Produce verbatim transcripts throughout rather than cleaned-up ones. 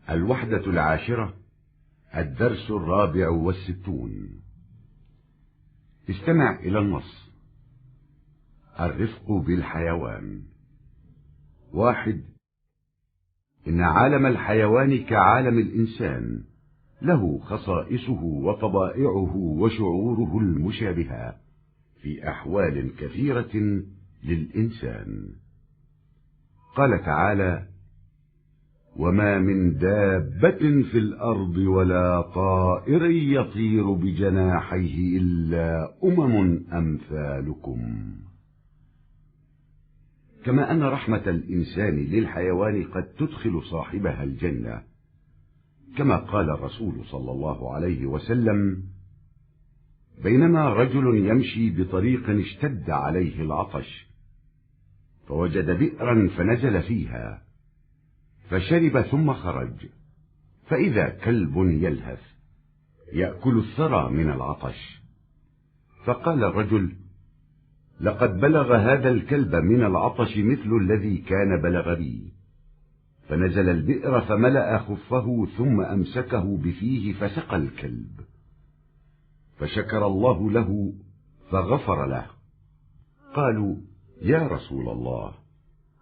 الوحدة العاشرة، الدرس الرابع والستون. استمع إلى النص. الرفق بالحيوان. واحد، إن عالم الحيوان كعالم الإنسان، له خصائصه وطبائعه وشعوره المشابهة في أحوال كثيرة للإنسان. قال تعالى: وما من دابة في الأرض ولا طائر يطير بجناحيه إلا أمم أمثالكم. كما أن رحمة الإنسان للحيوان قد تدخل صاحبها الجنة، كما قال الرسول صلى الله عليه وسلم: بينما رجل يمشي بطريق اشتد عليه العطش، فوجد بئرا فنزل فيها، فشرب ثم خرج، فإذا كلب يلهث يأكل الثرى من العطش. فقال الرجل: لقد بلغ هذا الكلب من العطش مثل الذي كان بلغ بي. فنزل البئر فملأ خفه ثم أمسكه بفيه فسقى الكلب، فشكر الله له فغفر له. قالوا: يا رسول الله،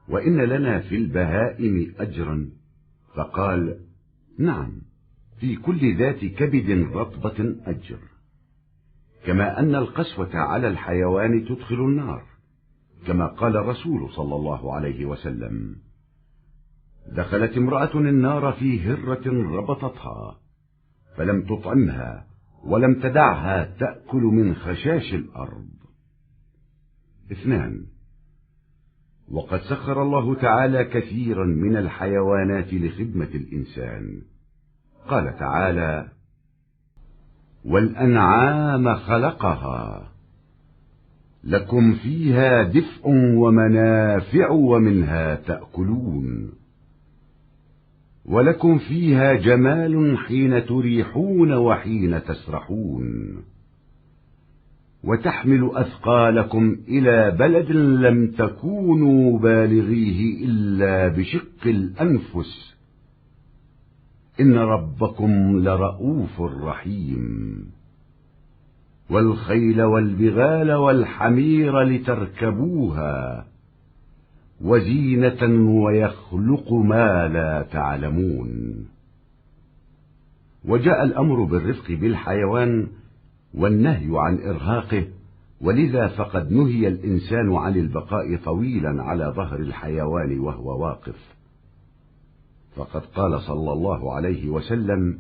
وإن لنا في البهائم أجرا؟ فقال: نعم، في كل ذات كبد رطبة أجر. كما أن القسوة على الحيوان تدخل النار، كما قال الرسول صلى الله عليه وسلم: دخلت امرأة النار في هرة ربطتها، فلم تطعمها ولم تدعها تأكل من خشاش الأرض. اثنان، وقد سخر الله تعالى كثيرا من الحيوانات لخدمة الإنسان. قال تعالى: والأنعام خلقها لكم فيها دفء ومنافع ومنها تأكلون، ولكم فيها جمال حين تريحون وحين تسرحون، وتحمل أثقالكم إلى بلد لم تكونوا بالغيه إلا بشق الأنفس، إن ربكم لرءوف رحيم. والخيل والبغال والحمير لتركبوها وزينة ويخلق ما لا تعلمون. وجاء الأمر بالرفق بالحيوان والنهي عن إرهاقه، ولذا فقد نهي الإنسان عن البقاء طويلا على ظهر الحيوان وهو واقف، فقد قال صلى الله عليه وسلم: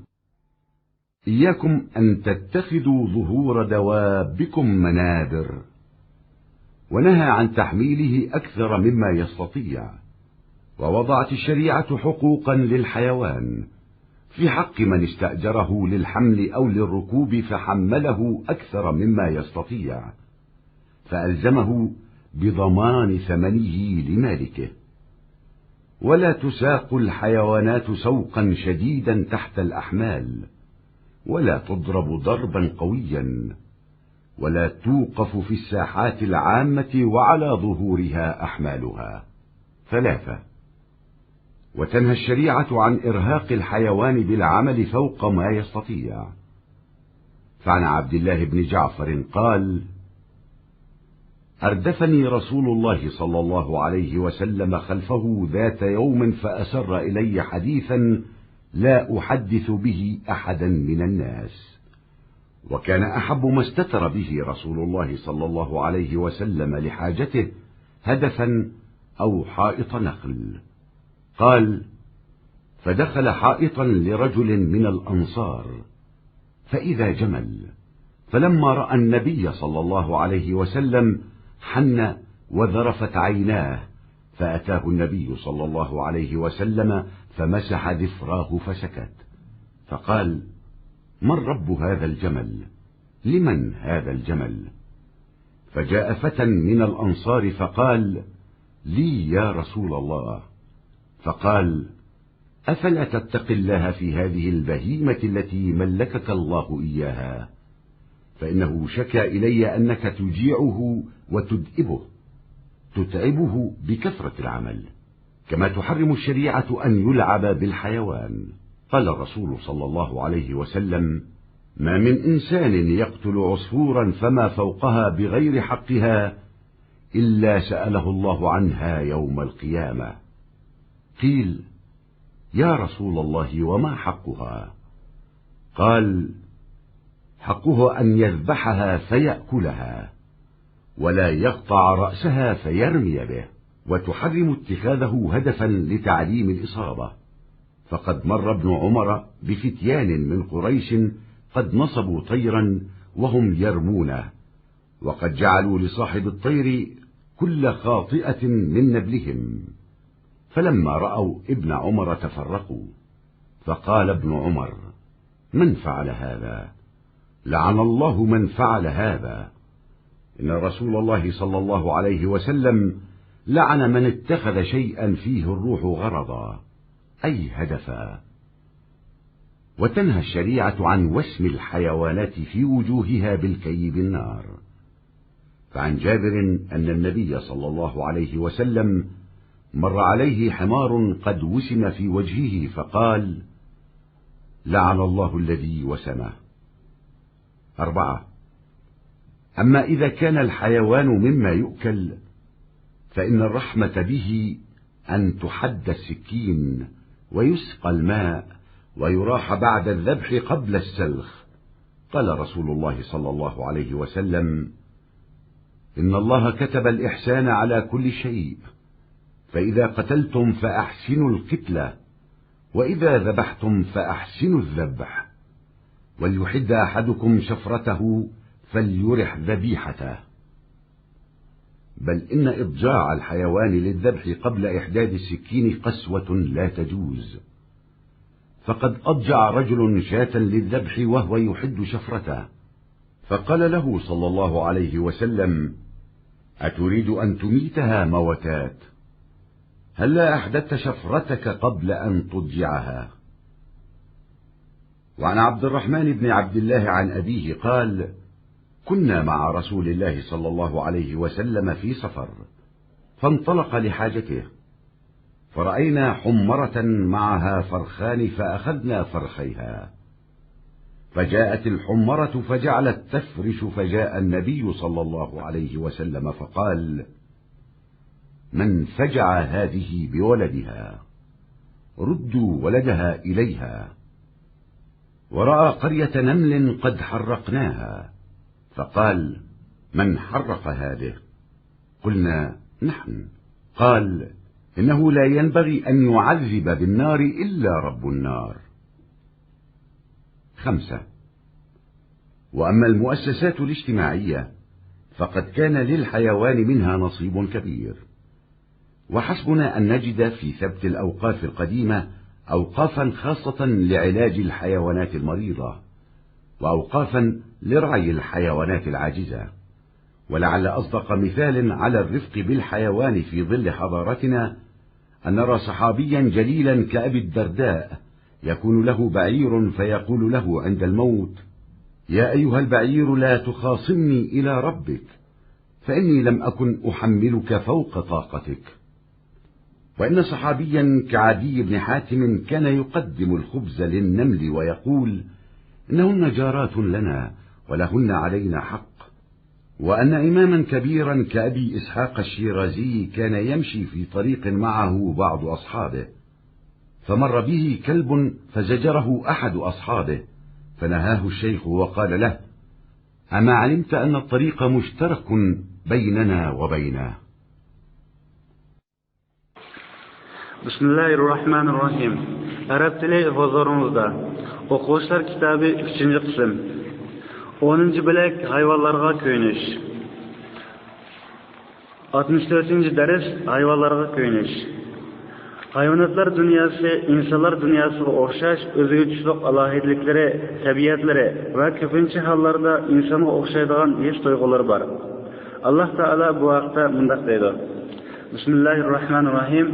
إياكم أن تتخذوا ظهور دوابكم منابر، ونهى عن تحميله أكثر مما يستطيع. ووضعت الشريعة حقوقا للحيوان في حق من استأجره للحمل أو للركوب فحمله أكثر مما يستطيع، فألزمه بضمان ثمنه لمالكه. ولا تساق الحيوانات سوقا شديدا تحت الأحمال، ولا تضرب ضربا قويا، ولا توقف في الساحات العامة وعلى ظهورها أحمالها. ثلاثة، وتنهى الشريعة عن إرهاق الحيوان بالعمل فوق ما يستطيع. فعن عبد الله بن جعفر قال: أردفني رسول الله صلى الله عليه وسلم خلفه ذات يوم فأسر إلي حديثا لا أحدث به أحدا من الناس، وكان أحب ما استتر به رسول الله صلى الله عليه وسلم لحاجته هدفا أو حائط نخل. قال: فدخل حائطا لرجل من الأنصار، فإذا جمل، فلما رأى النبي صلى الله عليه وسلم حن وذرفت عيناه، فأتاه النبي صلى الله عليه وسلم فمسح ذفراه فسكت، فقال: من رب هذا الجمل؟ لمن هذا الجمل؟ فجاء فتى من الأنصار فقال: لي يا رسول الله. فقال: أفلا تتقي الله في هذه البهيمة التي ملكك الله إياها؟ فإنه شكا إلي أنك تجيعه وتدئبه، تتعبه بكثرة العمل، كما تحرم الشريعة أن يلعب بالحيوان. قال الرسول صلى الله عليه وسلم: ما من إنسان يقتل عصفورا فما فوقها بغير حقها إلا سأله الله عنها يوم القيامة. قيل: يا رسول الله، وما حقها؟ قال: حقه أن يذبحها فيأكلها، ولا يقطع رأسها فيرمي به، وتحرم اتخاذه هدفا لتعليم الإصابة، فقد مر ابن عمر بفتيان من قريش قد نصبوا طيرا وهم يرمونه، وقد جعلوا لصاحب الطير كل خاطئة من نبلهم، فلما رأوا ابن عمر تفرقوا، فقال ابن عمر: من فعل هذا؟ لعن الله من فعل هذا. إن رسول الله صلى الله عليه وسلم لعن من اتخذ شيئا فيه الروح غرضا، أي هدفا. وتنهى الشريعة عن وسم الحيوانات في وجوهها بالكي بالنار. فعن جابر أن النبي صلى الله عليه وسلم مر عليه حمار قد وسم في وجهه فقال: لعن الله الذي وسمه. أربعة: أما إذا كان الحيوان مما يؤكل، فإن الرحمة به أن تحد السكين ويسقى الماء ويراح بعد الذبح قبل السلخ. قال رسول الله صلى الله عليه وسلم: إن الله كتب الإحسان على كل شيء، فإذا قتلتم فأحسنوا القتلة، وإذا ذبحتم فأحسنوا الذبح، وليحد أحدكم شفرته فليرح ذبيحته. بل إن إضجاع الحيوان للذبح قبل إحداد السكين قسوة لا تجوز، فقد أضجع رجل شاة للذبح وهو يحد شفرته، فقال له صلى الله عليه وسلم: أتريد أن تميتها موتات؟ هلا أحددت شفرتك قبل أن تضجعها؟ وعن عبد الرحمن بن عبد الله عن أبيه قال: كنا مع رسول الله صلى الله عليه وسلم في سفر، فانطلق لحاجته، فرأينا حمرة معها فرخان فأخذنا فرخيها، فجاءت الحمرة فجعلت تفرش، فجاء النبي صلى الله عليه وسلم فقال: من فجع هذه بولدها؟ ردوا ولدها إليها. ورأى قرية نمل قد حرقناها، فقال: من حرق هذه؟ قلنا: نحن. قال: إنه لا ينبغي أن يعذب بالنار إلا رب النار. خمسة: وأما المؤسسات الاجتماعية فقد كان للحيوان منها نصيب كبير، وحسبنا أن نجد في ثبت الأوقاف القديمة أوقافا خاصة لعلاج الحيوانات المريضة، وأوقافا لرعي الحيوانات العاجزة. ولعل أصدق مثال على الرفق بالحيوان في ظل حضارتنا أن نرى صحابيا جليلا كأبي الدرداء يكون له بعير فيقول له عند الموت: يا أيها البعير، لا تخاصمني إلى ربك، فإني لم أكن أحملك فوق طاقتك. وإن صحابيا كعدي بن حاتم كان يقدم الخبز للنمل ويقول: إنهن جارات لنا ولهن علينا حق. وأن إماما كبيرا كأبي إسحاق الشيرازي كان يمشي في طريق معه بعض أصحابه، فمر به كلب فزجره أحد أصحابه، فنهاه الشيخ وقال له: أما علمت أن الطريق مشترك بيننا وبينه؟ بسم الله الرحمن الرحيم. ئەرەب تىلى ھۇزۇرىڭىزدا. ئوقۇغۇچىلار كىتابى، ئۈچىنچى قىسىم. ئونىنچى بۆلەك، ھايۋانلارغا كۆيۈنۈش. ئاتمىش تۆتىنچى دەرس، ھايۋانلارغا كۆيۈنۈش. ھايۋاناتلار دۇنياسى ئىنسانلار دۇنياسىغا ئوخشاش ئۆزگىچىلىك ئالاھىدىلىكلىرى، تەبىئەتلىرى ۋە كۆپىنچە ھاللاردا ئىنسانغا ئوخشايدىغان ھېس تۇيغۇلىرى بار. ئاللاھ تائالا بۇ ھەقتە مۇنداق دەيدۇ: بىسمىللاھىررەھمانىررەھىم.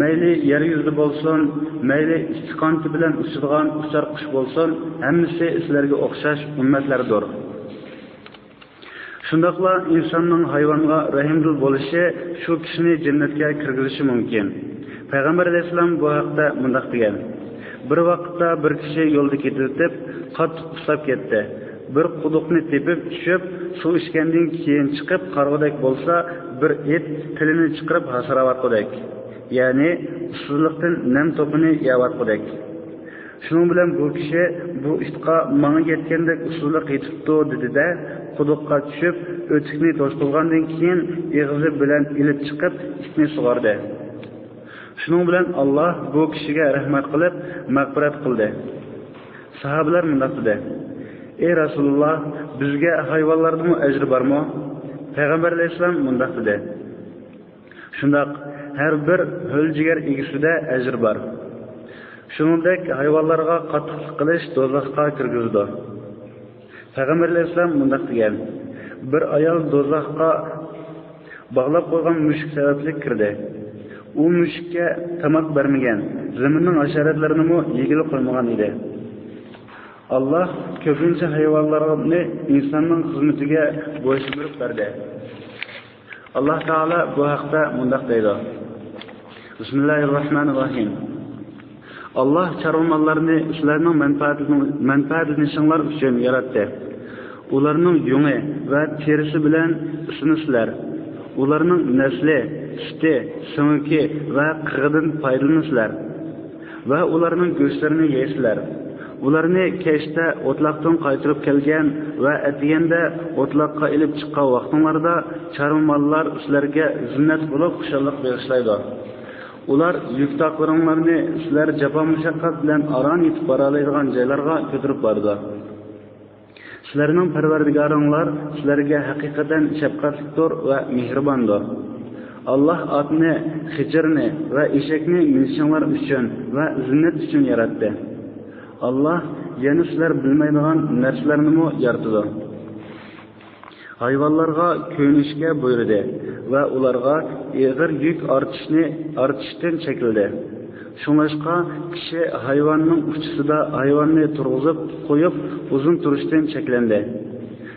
مەيلى يەر يۈزىدە بولسۇن، مەيلى ئىككى قانىتى بىلەن ئۇچىدىغان ئۇچار قۇش بولسۇن، ھەممىسى سىلەرگە ئوخشاش ئۈممەتلەردۇر. شۇنداقلا ئىنساننىڭ ھايۋانغا رەھىمدىل بولۇشى شۇ كىشىنى جەننەتكە كىرگۈزۈشى مۇمكىن. پەيغەمبەر ئەلەيھىسسالام بۇ ھەقتە مۇنداق دېگەن: بىر ۋاقىتتا بىر كىشى يولدا كېتىۋېتىپ، قاتتىق ئۇسساپ كەتتى. بىر قۇدۇقنى تېپىپ چۈشۈپ، سۇ ئىچكەندىن كېيىن چىقىپ قارىغۇدەك بولسا، بىر ئىت تىلىنى چىقىرىپ ھاسىراۋاتقۇدەك، يەنى ئۇسسۇزلۇقتىن نەم توپىنى يەۋاتقۇدەك. شۇنىڭ بىلەن بۇ كىشى بۇ ئىتقا ماڭا يەتكەندەك ئۇسسۇزلۇق يېتىپتۇ، دېدى-دە، قۇدۇققا چۈشۈپ، ئۆتۈكنى توشقۇزغاندىن كېيىن ئېغىزى بىلەن ئېلىپ چىقىپ، ئىتنى سۇغاردى. شۇنىڭ بىلەن ئاللاھ بۇ كىشىگە رەھمەت قىلىپ، مەغپىرەت قىلدى. ساھابىلەر مۇنداق دېدى: «ئەي رەسۇلۇللاھ، بىزگە ھايۋانلاردىنمۇ ئەجرى بارمۇ؟» پەيغەمبەر ئەلەيھىسسالام مۇنداق دېدى: «شۇنداق، ھەر بىر ھۆل جىگەر ئىگىسىدە ئەجىر بار. شۇنىڭدەك ھايۋانلارغا قاتتىقلىق قىلىش دوزاخقا كىرگۈزىدۇ.» پەيغەمبەر ئەلەيھىسسالام مۇنداق دېگەن: «بىر ئايال دوزاخقا باغلاپ قويغان مۈشۈك سەۋەبلىك كىردى. ئۇ مۈشۈككە تاماق بەرمىگەن، زېمىننىڭ ھاشاراتلىرىنىمۇ يېگىلى قويمىغان ئىدى.» ئاللاھ كۆپىنچە ھايۋانلارنى ئىنساننىڭ خىزمىتىگە بويسۇندۇرۇپ بەردى. ئاللاھ تائالا بۇ ھەقتە مۇنداق دەيدۇ: بىسمىللاھىررەھمانىررەھىم. ئاللاھ چارۋا ماللارنى سىلەرنىڭ مەنپەئەتلىنىشىڭلار ئۈچۈن ياراتتى. ئۇلارنىڭ يۇڭى ۋە تېرىسى بىلەن ئىسسىنىسىلەر. ئۇلارنىڭ نەسلى، سۈتى، سۆڭىكى ۋە قېغىدىن پايدىلىنىسىلەر. ۋە ئۇلارنىڭ گۆشلىرىنى يەيسىلەر. ئۇلارنى كەچتە ئوتلاقتىن قايتۇرۇپ كەلگەن ۋە ئەتىگەندە ئوتلاققا ئېلىپ چىققان ۋاقتىڭلاردا چارۋا ماللار سىلەرگە زىننەت بولۇپ خۇشاللىق بېغىشلايدۇ. ئۇلار يۈك-تاقلىرىڭلارنى سىلەر جاپا-مۇشەققەت بىلەن ئاران يېتىپ بارالايدىغان جايلارغا كۆتۈرۈپ بارىدۇ. سىلەرنىڭ پەرۋەردىگارىڭلار سىلەرگە ھەقىقەتەن شەپقەتلىكتۇر ۋە مېھرىباندۇر. ئاللاھ ئاتنى، خېچىرنى ۋە ئېشەكنى مىنىشىڭلار ئۈچۈن ۋە زىننەت ئۈچۈن ياراتتى. ئاللاھ يەنە سىلەر بىلمەيدىغان نەرسىلەرنىمۇ يارىتىدۇ. ھايۋانلارغا كۆيۈنۈشكە بۇيرۇدى ۋە ئۇلارغا ئېغىر يۈك ئارتىشنى، ئارتىشتىن چەكلىدى. شۇڭلاشقا كىشى ھايۋاننىڭ ئۇچىسىدا ھايۋاننى تۇرغۇزۇپ قويۇپ ئۇزۇن تۇرۇشتىن چەكلەندى.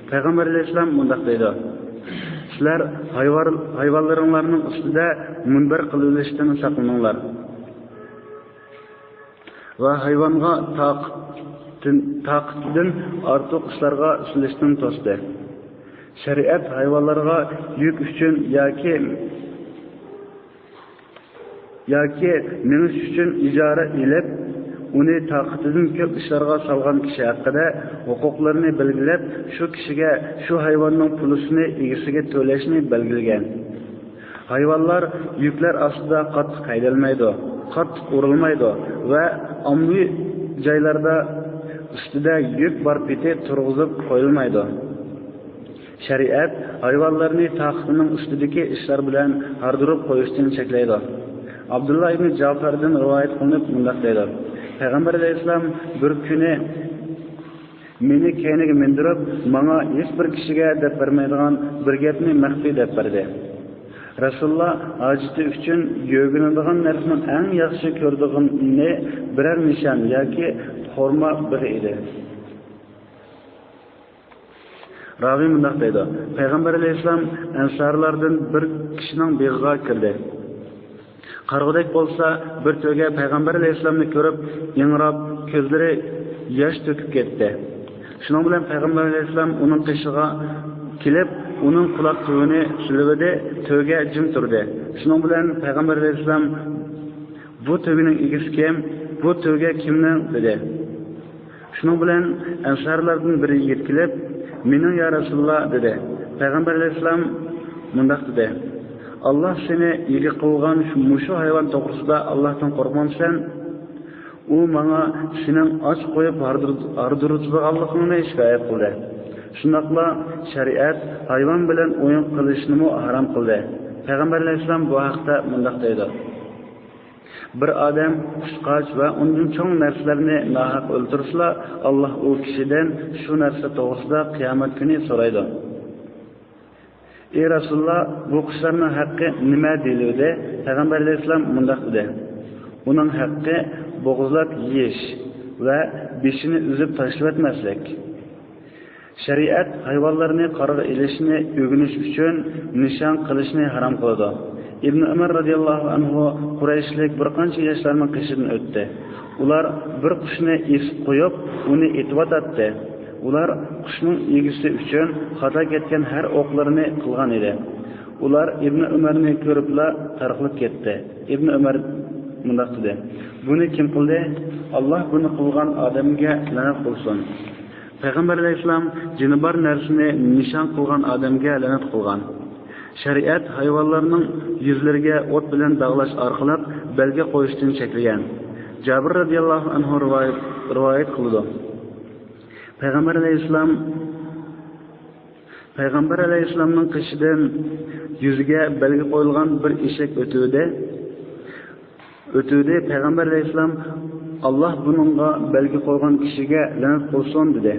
پەيغەمبەر ئەلەيھىسسالام مۇنداق دەيدۇ: سىلەر ھايۋار-، ھايۋانلىرىڭلارنىڭ ئۈستىدە مۇنبەر قىلىۋېلىشتىن ساقلىنىڭلار. ۋە ھايۋانغا تاقىتىدىن، تاقىتىدىن ئارتۇق ئىشلارغا سېلىشتىن توستى. شەرىئەت ھايۋانلارغا يۈك ئۈچۈن ياكى، ياكى مېڭىش ئۈچۈن ئىجارە ئېلىپ، ئۇنى تاقىتىدىن كۆپ ئىشلارغا سالغان كىشى ھەققىدە ھوقۇقلىرىنى بەلگىلەپ، شۇ كىشىگە شۇ ھايۋاننىڭ پۇلىسىنى ئىگىسىگە تۆلەشنى بەلگىلىگەن. ھايۋانلار يۈكلەر ئاستىدا قاتتىق ھەيدەلمەيدۇ، قاتتىق ئۇرۇلمايدۇ ۋە ئاممىۋى جايلاردا ئۈستىدە يۈك بار پېتى تۇرغۇزۇپ قويۇلمايدۇ. شەرىئەت ھايۋانلارنى تاقىتىنىڭ ئۈستىدىكى ئىشلار بىلەن ھاردۇرۇپ قويۇشتىن چەكلەيدۇ. ئابدۇللا ئىبنى جەئفەردىن رىۋايەت قىلىنىپ مۇنداق دەيدۇ: پەيغەمبەر ئەلەيھىسسالام بىر كۈنى مېنى كەينىگە مىندۈرۈپ، ماڭا ھېچبىر كىشىگە دەپ بەرمەيدىغان بىر گەپنى مەخپىي دەپ بەردى. رەسۇلۇللا ھاجىتى ئۈچۈن يۆگىنىدىغان نەرسىنىڭ ئەڭ ياخشى كۆرىدىغىنى بىرەر نىشان ياكى خورما بېغى ئىدى. راۋى مۇنداق دەيدۇ: پەيغەمبەر ئەلەيھىسسالام ئەنسارلاردىن بىر كىشىنىڭ بېغىغا كىردى. قارىغۇدەك بولسا، بىر تۆگە پەيغەمبەر ئەلەيھىسسالامنى كۆرۈپ، ئىڭراپ، كۆزلىرى ياش تۆكۈپ كەتتى. شۇنىڭ بىلەن پەيغەمبەر ئەلەيھىسسالام ئۇنىڭ قېشىغا كېلىپ، ئۇنىڭ قۇلاق تۈۋىنى سىلىۋىدى، تۆگە جىم تۇردى. شۇنىڭ بىلەن پەيغەمبەر ئەلەيھىسسالام: «بۇ تۆگىنىڭ ئىگىسى كىم؟ بۇ تۆگە كىمنىڭ؟» دېدى. شۇنىڭ بىلەن ئەنسارلاردىن بىر يىگىت كېلىپ: «مېنىڭ، يا رەسۇلۇللا» دېدى. پەيغەمبەر ئەلەيھىسسالام مۇنداق دېدى: «ئاللاھ سېنى ئىگە قىلغان شۇ، مۇشۇ ھايۋان توغرىسىدا ئاللاھتىن قورقمامسەن؟ ئۇ ماڭا سېنىڭ ئاچ قويۇپ ھاردۇر-، ھاردۇرۇتىدىغانلىقىڭنى شىكايەت قىلدى. شۇنداقلا شەرىئەت ھايۋان بىلەن ئويۇن قىلىشنىمۇ ھارام قىلدى.» پەيغەمبەر ئەلەيھىسسالام بۇ ھەقتە مۇنداق دەيدۇ: بىر ئادەم قۇشقاچ ۋە ئۇندىن چوڭ نەرسىلەرنى ناھەق ئۆلتۈرسىلا، ئاللاھ ئۇ كىشىدىن شۇ نەرسە توغرىسىدا قىيامەت كۈنى سورايدۇ. «ئەي رەسۇلۇللا، بۇ قۇشلارنىڭ ھەققى نېمە؟» دېيىلىۋىدى. پەيغەمبەر ئەلەيھىسسالام مۇنداق دېدى: «ئۇنىڭ ھەققى بوغۇزلاپ يېيىش ۋە بېشىنى ئۈزۈپ تاشلىۋەتمەسلىك.» شەرىئەت ھايۋانلارنى قارىغا ئېلىشنى ئۆگىنىش ئۈچۈن نىشان قىلىشنى ھارام قىلىدۇ. ئىبن ئۆمەر رەزىياللاھۇ ئەنھۇ قۇرەيشلىك بىر قانچە ياشلارنىڭ قېشىدىن ئۆتتى. ئۇلار بىر قۇشنى ئېسىپ قويۇپ، ئۇنى ئېتىۋاتاتتى. ئۇلار قۇشنىڭ ئىگىسى ئۈچۈن خاتا كەتكەن ھەر ئوقلىرىنى قىلغان ئىدى. ئۇلار ئىبن ئۆمەرنى كۆرۈپلا تارقىلىپ كەتتى. ئىبن ئۆمەر مۇنداق دېدى: «بۇنى كىم قىلدى؟ ئاللاھ بۇنى قىلغان ئادەمگە لەنەت قىلسۇن.» پەيغەمبەر ئەلەيھىسسالام جېنى بار نەرسىنى نىشان قىلغان ئادەمگە لەنەت قىلغان. شەرىئەت ھايۋانلارنىڭ يۈزلىرىگە ئوت بىلەن داغلاش ئارقىلىق بەلگە قويۇشتىن چەكلىگەن. جابىر رەزىياللاھۇ ئەنھۇ رىۋايەت، رىۋايەت قىلىدۇ. پەيغەمبەر ئەلەيھىسسالام، پەيغەمبەر ئەلەيھىسسالامنىڭ قېشىدىن يۈزىگە بەلگە قويۇلغان بىر ئېشەك ئۆتۈۋىدى. ئۆتۈۋىدى. پەيغەمبەر ئەلەيھىسسالام: «ئاللاھ بۇنىڭغا بەلگە قويغان كىشىگە لەنەت قىلسۇن» دېدى.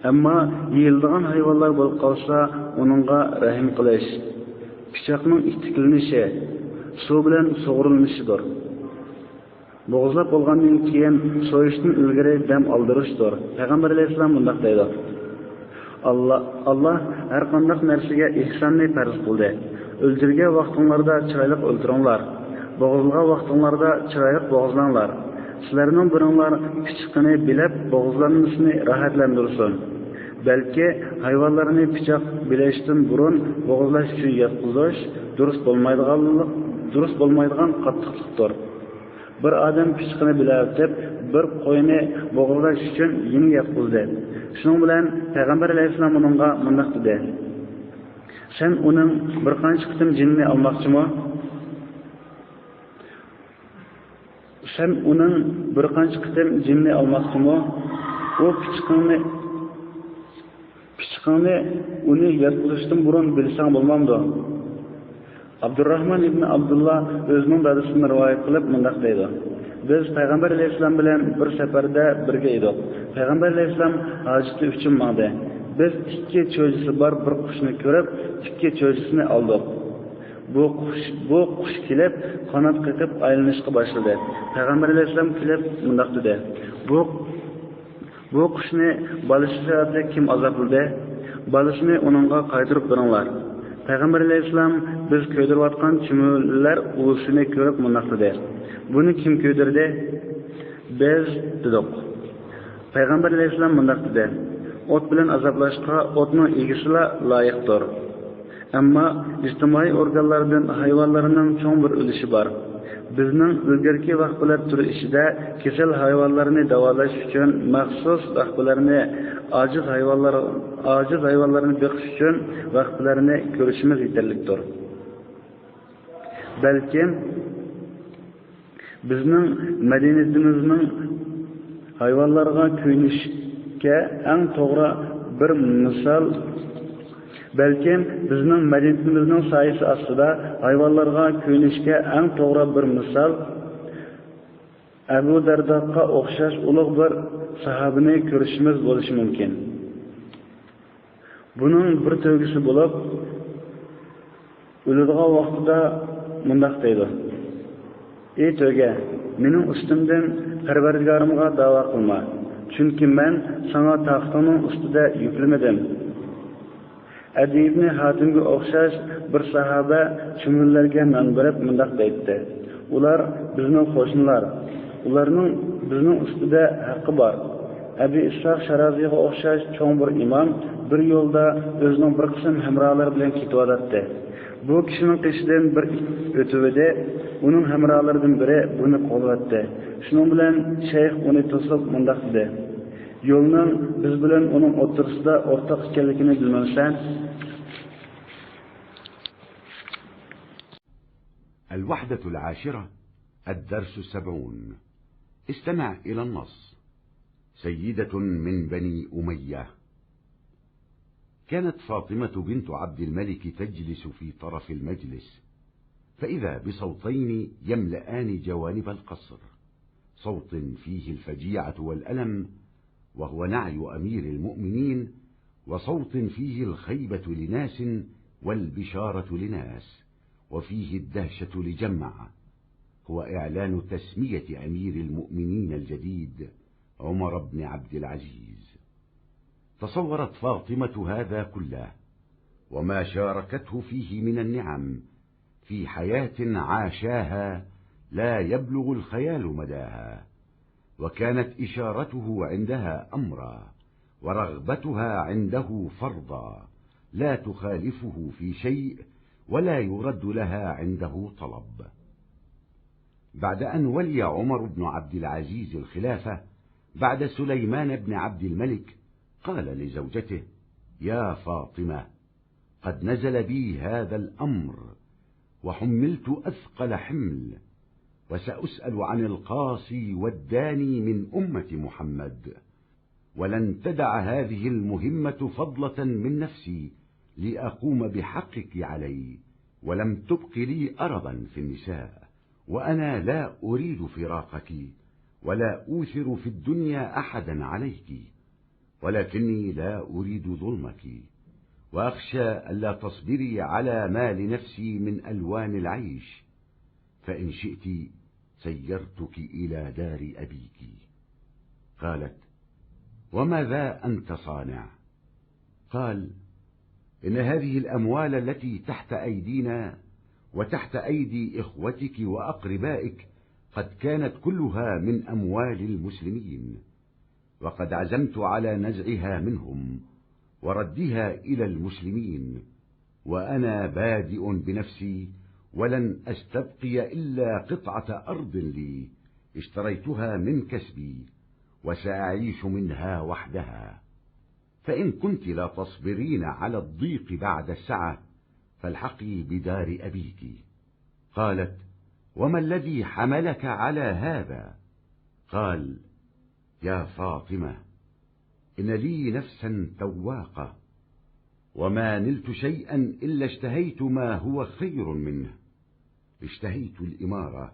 ئەمما يېيىلىدىغان ھايۋانلار بولۇپ قالسا، ئۇنىڭغا رەھىم قىلىش، پىچاقنىڭ ئىتتىكلىنىشى، سۇ بىلەن سۇغۇرۇلۇشىدۇر. بوغۇزلاپ بولغاندىن كېيىن سويۇشتىن ئىلگىرى دەم ئالدۇرۇشتۇر. پەيغەمبەر ئەلەيھىسسالام مۇنداق دەيدۇ: «ئاللا، ئاللا ھەر قانداق نەرسىگە ئېھساننى پەرز قىلدى. ئۆلتۈرگەن ۋاقتىڭلاردا چىرايلىق ئۆلتۈرۈڭلار. بوغۇزلىغان ۋاقتىڭلاردا چىرايلىق بوغۇزلاڭلار. سىلەرنىڭ بىرىڭلار پىچىقىنى بىلەپ، بوغۇزلانمىسىنى راھەتلەندۈرسۇن. بەلكى ھايۋانلارنى پىچاق بىلەشتىن بۇرۇن بوغۇزلاش ئۈچۈن ياتقۇزۇش دۇرۇس بولمايدىغانلىق، دۇرۇس بولمايدىغان قاتتىقلىقتۇر.» بىر ئادەم پىچىقىنى بىلەۋېتىپ، بىر قوينى بوغۇزلاش ئۈچۈن يېڭى ياتقۇزدى. شۇنىڭ بىلەن پەيغەمبەر ئەلەيھىسسالام ئۇنىڭغا مۇنداق دېدى: «سەن ئۇنىڭ بىر قانچە قېتىم جېنىنى ئالماقچىمۇ؟ سەن ئۇنىڭ بىر قانچە قېتىم جېنىنى ئالماقچىمۇ؟ ئۇ پىچىقىڭنى، پىچىقىڭنى ئۇنى ياتقۇزۇشتىن بۇرۇن بىلسەڭ بولمامدۇ؟» ئابدۇرراھمان ئىبنى ئابدۇللا ئۆزىنىڭ دادىسىدىن رىۋايەت قىلىپ مۇنداق دەيدۇ: «بىز پەيغەمبەر ئەلەيھىسسالام بىلەن بىر سەپەردە بىرگە ئىدۇق. پەيغەمبەر ئەلەيھىسسالام ھاجىتى ئۈچۈن ماڭدى. بىز ئىككى چۆجىسى بار بىر قۇشنى كۆرۈپ، ئىككى چۆجىسىنى ئالدۇق. بۇ قۇش، بۇ قۇش كېلىپ، قانات قېقىپ ئايلىنىشقا باشلىدى. پەيغەمبەر ئەلەيھىسسالام كېلىپ مۇنداق دېدى: بۇ، بۇ قۇشنى بالىسى سەۋەبلىك كىم ئازابلىدى؟ بالىسىنى ئۇنىڭغا قايتۇرۇپ بېرىڭلار.» پەيغەمبەر ئەلەيھىسسالام: «بىز كۆيدۈرۈۋاتقان چۈمۈلىلەر ئۇۋىسىنى كۆرۈپ مۇنداق دېدى: بۇنى كىم كۆيدۈردى؟» «بىز» دېدۇق. پەيغەمبەر ئەلەيھىسسالام مۇنداق دېدى: «ئوت بىلەن ئازابلاشقا ئوتنىڭ ئىگىسىلا لايىقتۇر. ئەمما ئىجتىمائىي ئورگانلاردىن ھايۋانلارنىڭ چوڭ بىر ئۈلۈشى بار. بىزنىڭ ئىلگىرىكى ۋەخپىلەر تۈرى ئىچىدە كېسەل ھايۋانلارنى داۋالاش ئۈچۈن مەخسۇس ۋەخپىلەرنى، ئاجىز ھايۋانلار، ئاجىز ھايۋانلارنى بېقىش ئۈچۈن ۋەخپىلەرنى كۆرۈشىمىز يېتەرلىكتۇر. بەلكىم بىزنىڭ مەدەنىيىتىمىزنىڭ ھايۋانلارغا كۆيۈنۈشكە ئەڭ توغرا بىر مىسال، بەلكىم بىزنىڭ مەدەنىيىتىمىزنىڭ سايىسى ئاستىدا ھايۋانلارغا كۆيۈنۈشكە ئەڭ توغرا بىر مىسال ئەبۇ دەرداغا ئوخشاش ئۇلۇغ بىر ساھابىنى كۆرۈشىمىز بولۇشى مۇمكىن.» بۇنىڭ بىر تۆگىسى بولۇپ، ئۆلىدىغان ۋاقتىدا مۇنداق دەيدۇ: «ئى تۆگە، مېنىڭ ئۈستۈمدىن پەرۋەردىگارىمغا داۋا قىلما، چۈنكى مەن ساڭا تاقىتىڭنىڭ ئۈستىدە يۈكلىمىدىم.» ئەدى ئىبنى ھاتىمگە ئوخشاش بىر ساھابە چۈمۈلىلەرگە نان بېرىپ مۇنداق دەيتتى: «ئۇلار بىزنىڭ قوشنىلار، ئۇلارنىڭ بىزنىڭ ئۈستىدە ھەققى بار.» ئەبى ئىسھاق شارازىغا ئوخشاش چوڭ بىر ئىمام بىر يولدا ئۆزىنىڭ بىر قىسىم ھەمراھلىرى بىلەن كېتىۋاتاتتى. بۇ كىشىنىڭ قېشىدىن بىر ئۆتۈۋىدى، ئۇنىڭ ھەمراھلىرىدىن بىرى بۇنى قوغلىۋەتتى. شۇنىڭ بىلەن شەيخ ئۇنى توسۇپ مۇنداق دېدى: «يولنىڭ بىز بىلەن ئۇنىڭ ئوتتۇرىسىدا ئورتاق ئىكەنلىكىنى بىلمەمسەن؟» الوحدة العاشرة، الدرس السبعون. استمع إلى النص. سيدة من بني أمية. كانت فاطمة بنت عبد الملك تجلس في طرف المجلس، فإذا بصوتين يملأان جوانب القصر، صوت فيه الفجيعة والألم، وهو نعي أمير المؤمنين، وصوت فيه الخيبة لناس والبشارة لناس، وفيه الدهشة لجماعة، هو إعلان تسمية أمير المؤمنين الجديد عمر بن عبد العزيز. تصورت فاطمة هذا كله وما شاركته فيه من النعم، في حياة عاشاها لا يبلغ الخيال مداها، وكانت إشارته عندها أمرا، ورغبتها عنده فرضا، لا تخالفه في شيء، ولا يرد لها عنده طلب. بعد أن ولي عمر بن عبد العزيز الخلافة بعد سليمان بن عبد الملك، قال لزوجته: يا فاطمة، قد نزل بي هذا الأمر، وحملت أثقل حمل، وسأسأل عن القاصي والداني من أمة محمد، ولن تدع هذه المهمة فضلة من نفسي لأقوم بحقك علي، ولم تبق لي أربا في النساء، وأنا لا أريد فراقك، ولا أوثر في الدنيا أحدا عليك، ولكني لا أريد ظلمك، وأخشى ألا تصبري على ما لنفسي من ألوان العيش، فإن شئت سيرتك إلى دار أبيك. قالت: وماذا أنت صانع؟ قال: إن هذه الأموال التي تحت أيدينا وتحت أيدي إخوتك وأقربائك قد كانت كلها من أموال المسلمين، وقد عزمت على نزعها منهم وردها إلى المسلمين، وأنا بادئ بنفسي، ولن أستبقي إلا قطعة أرض لي اشتريتها من كسبي، وسأعيش منها وحدها. فإن كنت لا تصبرين على الضيق بعد السعة، فالحقي بدار أبيك. قالت: وما الذي حملك على هذا؟ قال: يا فاطمة، إن لي نفسا تواقة، وما نلت شيئا إلا اشتهيت ما هو خير منه. اشتهيت الإمارة،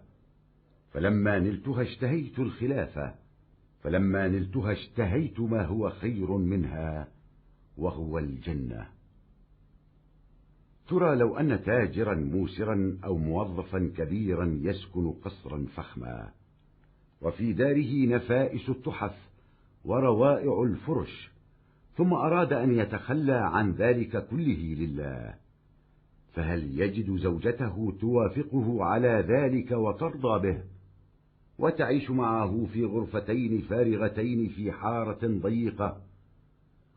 فلما نلتها اشتهيت الخلافة، فلما نلتها اشتهيت ما هو خير منها، وهو الجنة. ترى لو أن تاجرا موسرا أو موظفا كبيرا يسكن قصرا فخما، وفي داره نفائس التحف وروائع الفرش، ثم أراد أن يتخلى عن ذلك كله لله، فهل يجد زوجته توافقه على ذلك وترضى به، وتعيش معه في غرفتين فارغتين في حارة ضيقة،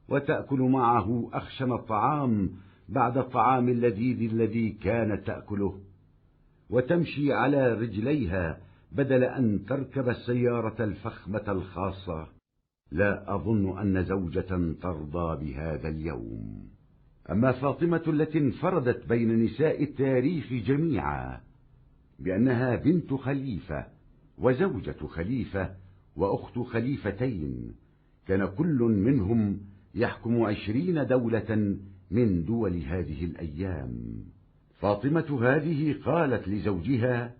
وتأكل معه أخشن الطعام بعد الطعام اللذيذ الذي كانت تأكله، وتمشي على رجليها بدل أن تركب السيارة الفخمة الخاصة؟ لا أظن أن زوجة ترضى بهذا اليوم. أما فاطمة التي انفردت بين نساء التاريخ جميعا بأنها بنت خليفة وزوجة خليفة وأخت خليفتين، كان كل منهم يحكم عشرين دولة من دول هذه الأيام. فاطمة هذه قالت لزوجها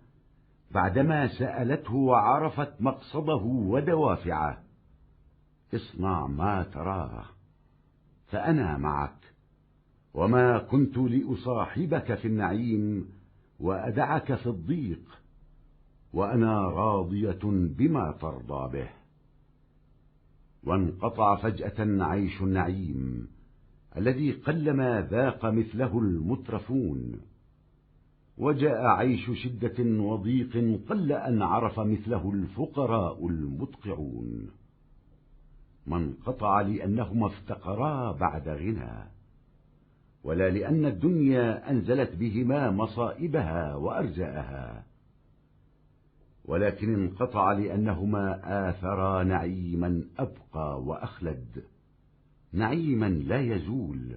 بعدما سألته وعرفت مقصده ودوافعه: اصنع ما تراه، فأنا معك، وما كنت لأصاحبك في النعيم وأدعك في الضيق، وأنا راضية بما ترضى به. وانقطع فجأة عيش النعيم الذي قلما ذاق مثله المترفون، وجاء عيش شدة وضيق قل أن عرف مثله الفقراء المدقعون. ما انقطع لأنهما افتقرا بعد غنى، ولا لأن الدنيا أنزلت بهما مصائبها وأرزاءها، ولكن انقطع لأنهما آثرا نعيما أبقى وأخلد، نعيما لا يزول،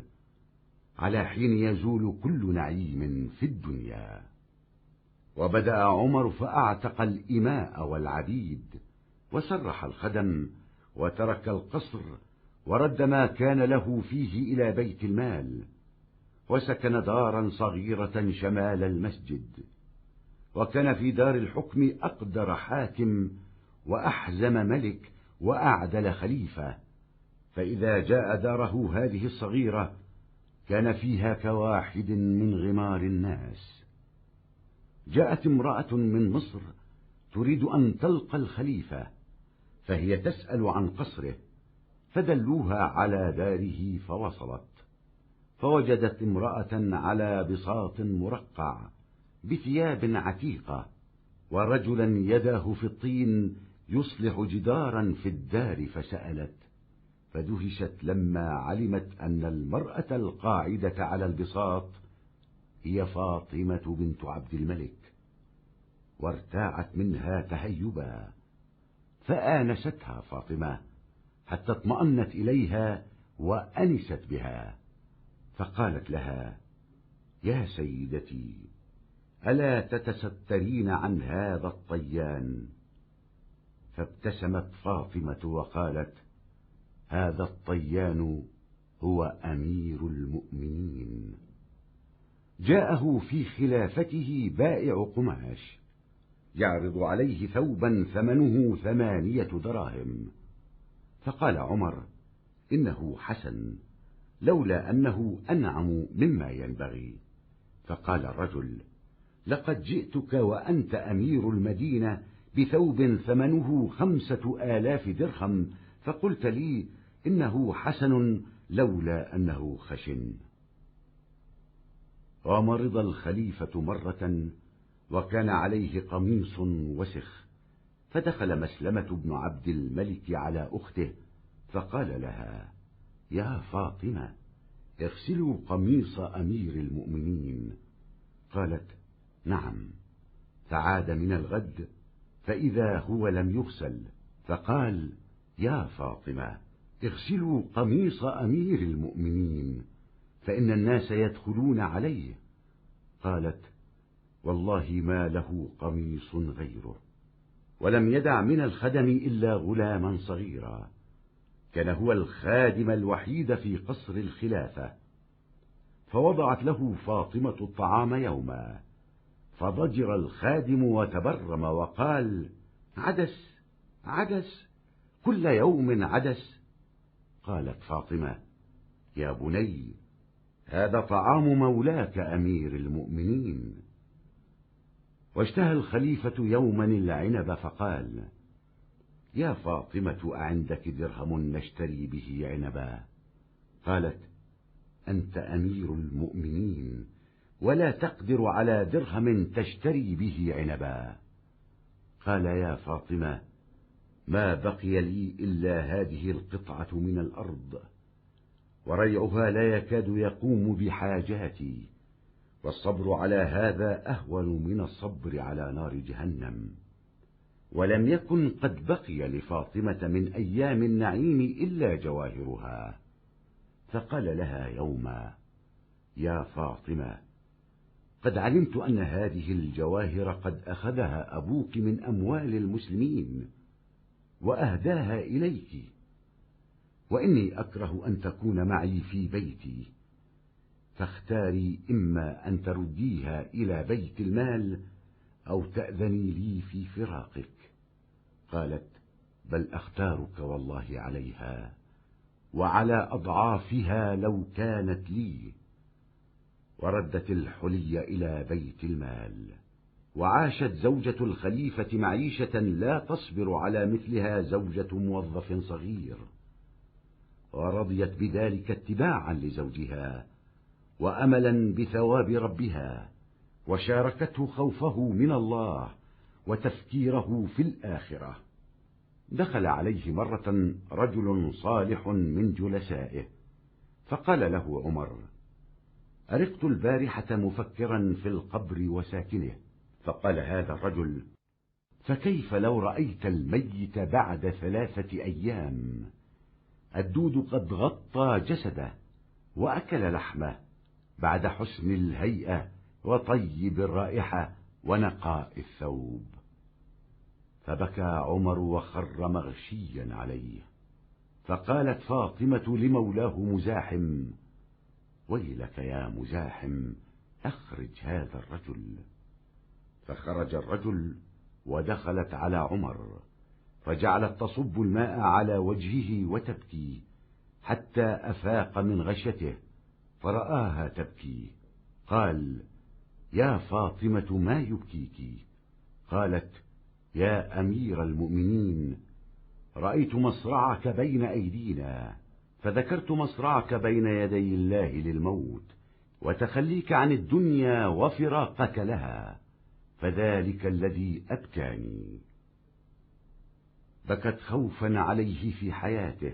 على حين يزول كل نعيم في الدنيا. وبدأ عمر فأعتق الإماء والعبيد، وسرح الخدم، وترك القصر، ورد ما كان له فيه إلى بيت المال، وسكن دارا صغيرة شمال المسجد، وكان في دار الحكم أقدر حاكم وأحزم ملك وأعدل خليفة، فإذا جاء داره هذه الصغيرة كان فيها كواحد من غمار الناس. جاءت امرأة من مصر تريد أن تلقى الخليفة، فهي تسأل عن قصره، فدلوها على داره فوصلت، فوجدت امرأة على بساط مرقع بثياب عتيقة، ورجلا يداه في الطين يصلح جدارا في الدار، فسألت، فدهشت لما علمت أن المرأة القاعدة على البساط هي فاطمة بنت عبد الملك، وارتاعت منها تهيبا، فآنستها فاطمة حتى اطمأنت إليها وأنست بها، فقالت لها: يا سيدتي، ألا تتسترين عن هذا الطيان؟ فابتسمت فاطمة وقالت: هذا الطيان هو أمير المؤمنين. جاءه في خلافته بائع قماش يعرض عليه ثوبا ثمنه ثمانية دراهم، فقال عمر: إنه حسن، لولا أنه أنعم مما ينبغي. فقال الرجل: لقد جئتك وأنت أمير المدينة بثوب ثمنه خمسة آلاف درهم، فقلت لي: إنه حسن، لولا أنه خشن. ومرض الخليفة مرة، وكان عليه قميص وسخ، فدخل مسلمة بن عبد الملك على أخته، فقال لها: يا فاطمة، اغسلوا قميص أمير المؤمنين. قالت: نعم. فعاد من الغد، فإذا هو لم يغسل، فقال: يا فاطمة، اغسلوا قميص أمير المؤمنين، فإن الناس يدخلون عليه. قالت: والله ما له قميص غيره، ولم يدع من الخدم إلا غلاما صغيرا، كان هو الخادم الوحيد في قصر الخلافة، فوضعت له فاطمة الطعام يوما، فضجر الخادم وتبرم وقال: عدس، عدس، كل يوم عدس. قالت فاطمة: يا بني، هذا طعام مولاك أمير المؤمنين. واشتهى الخليفة يوما العنب فقال: يا فاطمة، أعندك درهم نشتري به عنبا؟ قالت: أنت أمير المؤمنين، ولا تقدر على درهم تشتري به عنبا. قال: يا فاطمة، ما بقي لي إلا هذه القطعة من الأرض، وريعها لا يكاد يقوم بحاجاتي، والصبر على هذا أهون من الصبر على نار جهنم. ولم يكن قد بقي لفاطمة من أيام النعيم إلا جواهرها. فقال لها يوما: يا فاطمة، قد علمت أن هذه الجواهر قد أخذها أبوك من أموال المسلمين وأهداها إليك، وإني أكره أن تكون معي في بيتي، فاختاري إما أن ترديها إلى بيت المال أو تأذني لي في فراقك. قالت: بل أختارك والله عليها، وعلى أضعافها لو كانت لي. وردت الحلي إلى بيت المال، وعاشت زوجة الخليفة معيشة لا تصبر على مثلها زوجة موظف صغير، ورضيت بذلك اتباعا لزوجها، وأملا بثواب ربها، وشاركته خوفه من الله وتفكيره في الآخرة. دخل عليه مرة رجل صالح من جلسائه، فقال له عمر: أرقت البارحة مفكرا في القبر وساكنه. فقال هذا الرجل: فكيف لو رأيت الميت بعد ثلاثة أيام، الدود قد غطى جسده وأكل لحمه، بعد حسن الهيئة وطيب الرائحة ونقاء الثوب؟ فبكى عمر وخر مغشيا عليه. فقالت فاطمة لمولاه مزاحم: ويلك يا مزاحم، أخرج هذا الرجل. فخرج الرجل ودخلت على عمر، فجعلت تصب الماء على وجهه وتبكي حتى أفاق من غشيته، فرآها تبكي. قال: يا فاطمة، ما يبكيك؟ قالت: يا أمير المؤمنين، رأيت مصرعك بين أيدينا، فذكرت مصرعك بين يدي الله للموت، وتخليك عن الدنيا وفراقك لها، فذلك الذي أبكاني. بكت خوفا عليه في حياته،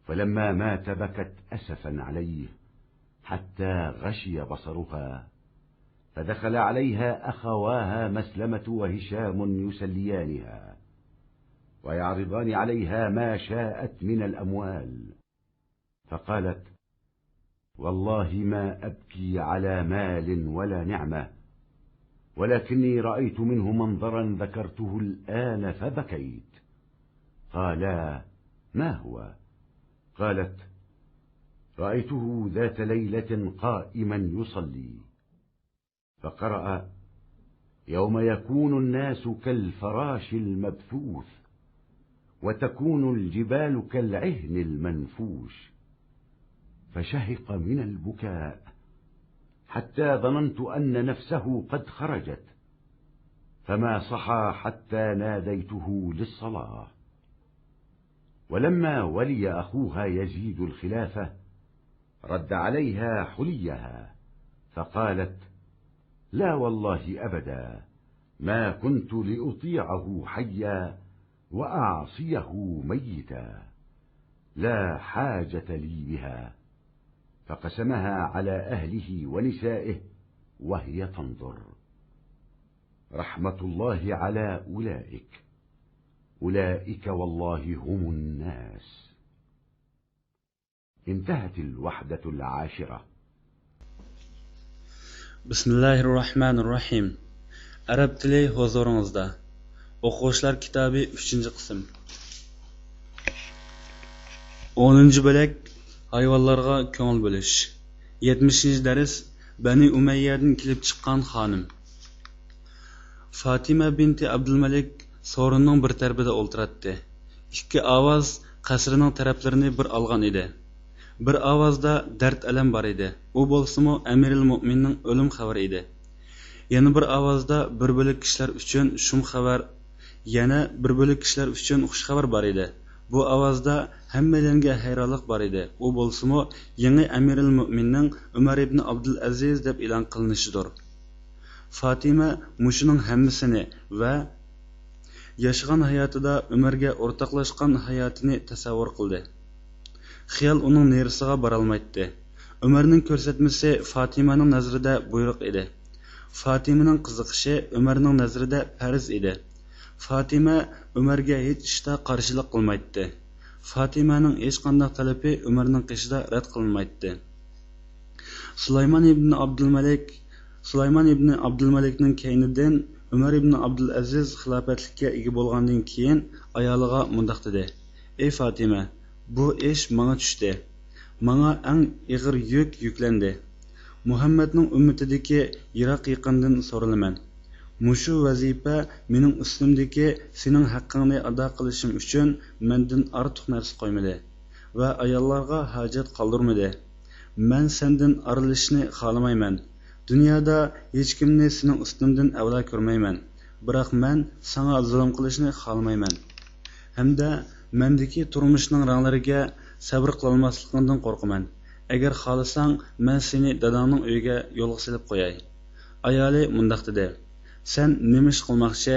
فلما مات بكت أسفا عليه حتى غشي بصرها، فدخل عليها أخواها مسلمة وهشام يسليانها ويعرضان عليها ما شاءت من الأموال، فقالت: والله ما أبكي على مال ولا نعمة، ولكني رأيت منه منظرا ذكرته الآن فبكيت. قالا: ما هو؟ قالت: رأيته ذات ليلة قائما يصلي، فقرأ: يوم يكون الناس كالفراش المبثوث، وتكون الجبال كالعهن المنفوش، فشهق من البكاء حتى ظننت أن نفسه قد خرجت، فما صحى حتى ناديته للصلاة. ولما ولي أخوها يزيد الخلافة رد عليها حليها، فقالت: لا والله أبدا، ما كنت لأطيعه حيا وأعصيه ميتا، لا حاجة لي بها. فقسمها على أهله ونسائه وهي تنظر. رحمة الله على أولئك، أولئك والله هم الناس. انتهت الوحدة العاشرة. بسم الله الرحمن الرحيم. ئەرەب تىلى ھۇزۇرىڭىزدا. ئوقۇغۇچىلار كىتابى، ئۈچىنچى قىسىم. ئونىنچى بۆلەك، ھايۋانلارغا كۆڭۈل بۆلۈش. يەتمىشىنچى دەرس، بەنى ئۇمەييەدىن كېلىپ چىققان خانىم. فاتىمە بىنتى ئابدۇلمەلىك سورۇننىڭ بىر تەرىپىدە ئولتۇراتتى. ئىككى ئاۋاز قەسرىنىڭ تەرەپلىرىنى بىر ئالغان ئىدى. بىر ئاۋازدا دەرد-ئەلەم بار ئىدى. ئۇ بولسىمۇ ئەمىرىل مۆمىننىڭ ئۆلۈم خەۋىرى ئىدى. يەنە بىر ئاۋازدا بىر بۆلەك كىشىلەر ئۈچۈن شۇم خەۋەر، يەنە بىر بۆلەك كىشىلەر ئۈچۈن خۇش خەۋەر بار ئىدى. بۇ ئاۋازدا ھەممەيلەنگە ھەيرانلىق بار ئىدى. ئۇ بولسىمۇ يېڭى ئەمىرىل مۆمىننىڭ ئۆمەر ئىبنى ئابدۇلئەزىز دەپ ئېلان قىلىنىشىدۇر. فاتىمە مۇشۇنىڭ ھەممىسىنى ۋە ياشىغان ھاياتىدا ئۆمەرگە ئورتاقلاشقان ھاياتىنى تەسەۋۋۇر قىلدى. خىيال ئۇنىڭ نېرىسىغا بارالمايتتى. ئۆمەرنىڭ كۆرسەتمىسى فاتىمەنىڭ نەزىرىدە بۇيرۇق ئىدى. فاتىمىنىڭ قىزىقىشى ئۆمەرنىڭ نەزىرىدە پەرز ئىدى. فاتىمە ئۆمەرگە ھېچ ئىشتا قارشىلىق قىلمايتتى. فاتىمەنىڭ ھېچقانداق تەلىپى ئۆمەرنىڭ قېشىدا رەت قىلىنمايتتى. سۇلايمان ئىبنى ئابدۇلمەلىك، سۇلايمان ئىبنى ئابدۇلمەلىكنىڭ كەينىدىن ئۆمەر ئىبنى ئابدۇلئەزىز خىلاپەتلىككە ئىگە بولغاندىن كېيىن ئايالىغا مۇنداق دېدى: ئەي فاتىمە، بۇ ئىش ماڭا چۈشتى. ماڭا ئەڭ ئېغىر يۈك يۈكلەندى. مۇھەممەدنىڭ ئۈممىتىدىكى يىراق-يېقىندىن سورىلىمەن. مۇشۇ ۋەزىپە مېنىڭ ئۈستۈمدىكى سېنىڭ ھەققىڭنى ئادا قىلىشىم ئۈچۈن مەندىن ئارتۇق نەرسە قويمىدى ۋە ئاياللارغا ھاجەت قالدۇرمىدى. مەن سەندىن ئارىلىشىشنى خالىمايمەن. دۇنيادا ھېچكىمنى سېنىڭ ئۈستۈمدىن ئەۋلا كۆرمەيمەن. بىراق مەن ساڭا زۇلۇم قىلىشنى خالىمايمەن. ھەمدە مەندىكى تۇرمۇشنىڭ رەڭلىرىگە سەۋر قىلالماسلىقىڭدىن قورقىمەن. ئەگەر خالىساڭ، مەن سېنى داداڭنىڭ ئۆيىگە يولغا سېلىپ قوياي. ئايالى مۇنداق دېدى: سەن نېمە ئىش قىلماقچى؟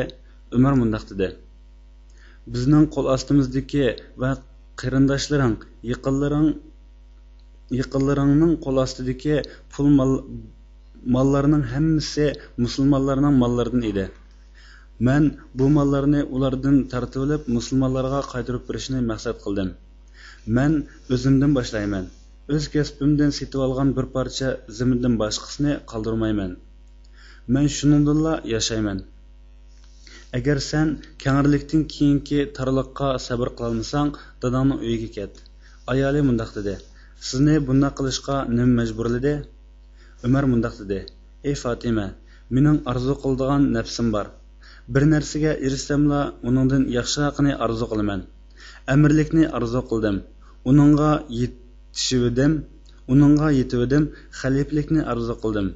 ئۆمەر مۇنداق دېدى: بىزنىڭ قول ئاستىمىزدىكى ۋە قېرىنداشلىرىڭ، يېقىنلىرىڭ، يېقىنلىرىڭنىڭ قول ئاستىدىكى پۇل مال، ماللارنىڭ ھەممىسى مۇسۇلمانلارنىڭ ماللىرىدىن ئىدى. مەن بۇ ماللارنى ئۇلاردىن تارتىۋېلىپ، مۇسۇلمانلارغا قايتۇرۇپ بېرىشنى مەقسەت قىلدىم. مەن ئۆزۈمدىن باشلايمەن. ئۆز كەسپىمدىن سېتىۋالغان بىر پارچە زېمىندىن باشقىسىنى قالدۇرمايمەن. مەن شۇنىڭدىنلا ياشايمەن. ئەگەر سەن كەڭرىلىكتىن كېيىنكى تارلىققا سەۋر قىلالمىساڭ، داداڭنىڭ ئۆيىگە كەت. ئايالى مۇنداق دېدى: سىزنى بۇنداق قىلىشقا نېمە مەجبۇرلىدى؟ ئۆمەر مۇنداق دېدى: ئەي فاتىمە، مېنىڭ ئارزۇ قىلىدىغان نەپسىم بار. بىر نەرسىگە ئېرىشسەملا، ئۇنىڭدىن ياخشىراقىنى ئارزۇ قىلىمەن. ئەمىرلىكنى ئارزۇ قىلدىم. ئۇنىڭغا يېتىشىۋىدىم، ئۇنىڭغا يېتىۋىدىم، خەلىپىلىكنى ئارزۇ قىلدىم.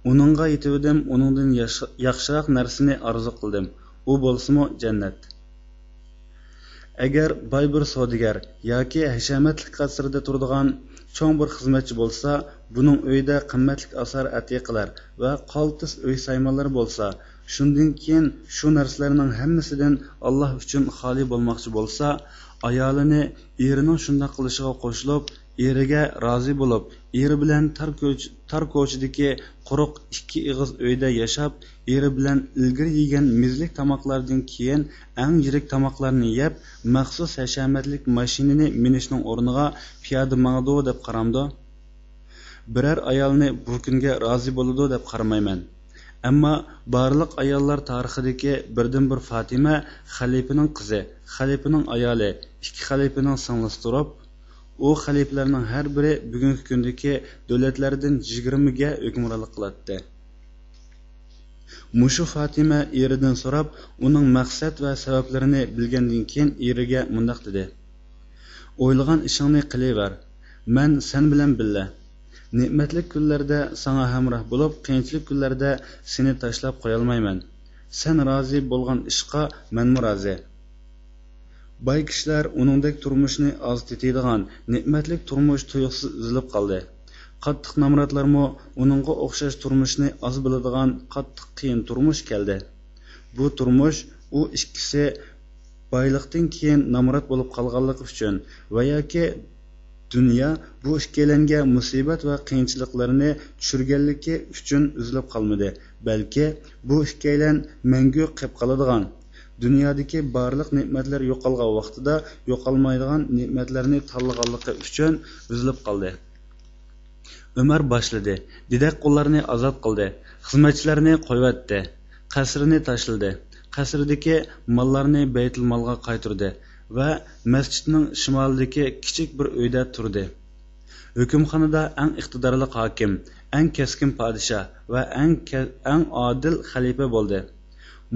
ئۇنىڭغا يېتىۋىدىم، ئۇنىڭدىن ياش-، ياخشىراق نەرسىنى ئارزۇ قىلدىم. ئۇ بولسىمۇ جەننەت. ئەگەر باي بىر سودىگەر ياكى ھەشەمەتلىك قەسرىدە تۇرىدىغان چوڭ بىر خىزمەتچى بولسا، بۇنىڭ ئۆيىدە قىممەتلىك ئاسار ئەتىقىلەر ۋە قالتىس ئۆي سايمانلىرى بولسا، شۇندىن كېيىن شۇ نەرسىلەرنىڭ ھەممىسىدىن ئاللا ئۈچۈن خالىي بولماقچى بولسا، ئايالىنى ئېرىنىڭ شۇنداق قىلىشىغا قوشۇلۇپ، ئېرىگە رازى بولۇپ، ئېرى بىلەن تار كۆچ-، تار كوچىدىكى قۇرۇق ئىككى ئېغىز ئۆيدە ياشاپ، ئېرى بىلەن ئىلگىرى يېگەن مېزىلىك تاماقلاردىن كېيىن ئەڭ يىرىك تاماقلارنى يەپ، مەخسۇس ھەشەمەتلىك ماشىنىنى مىنىشنىڭ ئورنىغا پىيادە ماڭىدۇ دەپ قارامدۇ؟ بىرەر ئايالنى بۇ كۈنگە رازى بولىدۇ دەپ قارىمايمەن. ئەمما بارلىق ئاياللار تارىخىدىكى بىردىنبىر فاتىمە خەلىپىنىڭ قىزى، خەلىپىنىڭ ئايالى، ئىككى خەلىپىنىڭ سىڭلىسى تۇرۇپ، ئۇ خەلىپىلەرنىڭ ھەر بىرى بۈگۈنكى كۈندىكى دۆلەتلەردىن يىگىرمىگە ھۆكۈمرانلىق قىلاتتى. مۇشۇ فاتىمە ئېرىدىن سوراپ، ئۇنىڭ مەقسەت ۋە سەۋەبلىرىنى بىلگەندىن كېيىن، ئېرىگە مۇنداق دېدى: «ئويلىغان ئىشىڭنى قىلىۋەر، مەن سەن بىلەن بىللە. نېمەتلىك كۈنلەردە ساڭا ھەمراھ بولۇپ، قىيىنچىلىق كۈنلەردە سېنى تاشلاپ قويالمايمەن. سەن رازى بولغان ئىشقا مەنمۇ رازى.» باي كىشىلەر ئۇنىڭدەك تۇرمۇشنى ئاز تېتىيدىغان، نېمەتلىك تۇرمۇش تۇيۇقسىز ئۈزۈلۈپ قالدى. قاتتىق نامراتلارمۇ ئۇنىڭغا ئوخشاش تۇرمۇشنى ئاز بىلىدىغان قاتتىق قىيىن تۇرمۇش كەلدى. بۇ تۇرمۇش ئۇ ئىككىسى بايلىقتىن كېيىن نامرات بولۇپ قالغانلىقى ئۈچۈن ۋە ياكى دۇنيا بۇ ئىككىيلەنگە مۇسىبەت ۋە قىيىنچىلىقلىرىنى چۈشۈرگەنلىكى ئۈچۈن ئۈزۈلۈپ قالمىدى، بەلكى بۇ ئىككىيلەن مەڭگۈ قېپ قالىدىغان، دۇنيادىكى بارلىق نېمەتلەر يوقالغان ۋاقتىدا يوقالمايدىغان نېمەتلەرنى تاللىغانلىقى ئۈچۈن ئۈزۈلۈپ قالدى. ئۆمەر باشلىدى. دېدەك قۇللارنى ئازاد قىلدى. خىزمەتچىلەرنى قويۇۋەتتى. قەسرىنى تاشلىدى. قەسىردىكى ماللارنى بەيتۇلمالغا قايتۇردى ۋە مەسچىتنىڭ شىمالىدىكى كىچىك بىر ئۆيدە تۇردى. ھۆكۈمخانىدا ئەڭ ئىقتىدارلىق ھاكىم، ئەڭ كەسكىن پادىشاھ ۋە ئەڭ كە-، ئەڭ ئادىل خەلىپە بولدى.